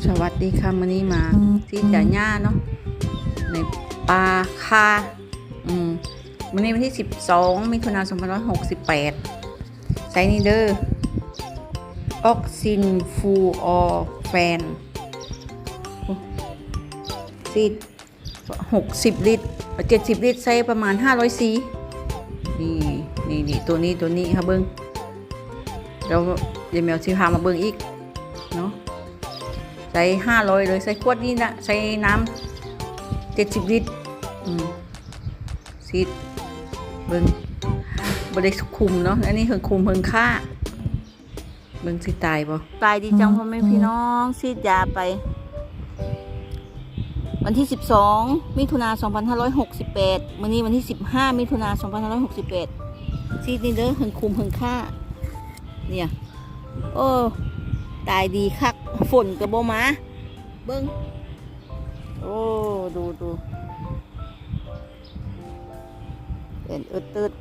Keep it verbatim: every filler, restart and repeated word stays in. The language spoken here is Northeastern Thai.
สวัสดีค่ะ มื้อนี้มาที่จ่าหญ้าเนาะ ในป่าคา อืม มื้อนี้วันที่สิบสอง มิถุนายน สองพันห้าร้อยหกสิบแปด ใส่นี่เด้อ ออกซิน Full All Fan สิ หกสิบ ลิตร เจ็ดสิบ ลิตร ใส่ประมาณ ห้าร้อย ซี นี่ นี่ นี่ ตัวนี้ ตัวนี้ค่ะเบิ่ง แล้วยายแมวสิพามาเบิ่งอีกเนาะ ใส่ ห้าร้อย เลย ใส่ขวดนี้นะ ใส่น้ำ เจ็ดสิบ ลิตร อืม สิ เบิ่ง บ่ได้คุมเนาะ อันนี้เฮิงคุมเฮิงฆ่า เบิ่งสิตายบ่ ตายดีจังพ่อแม่พี่น้อง ฉีดยาไป วันที่สิบสอง มิถุนายน สองพันห้าร้อยหกสิบแปด มื้อนี้วันที่สิบห้า มิถุนายน สองพันห้าร้อยหกสิบแปด ฉีดนี่เด้อ เฮิงคุมเฮิงฆ่า เนี่ย โอ้ ตายดีคัก ฝนก็บ่มา เบิ่ง โอ้ ดู ดู เป็นอึดตึด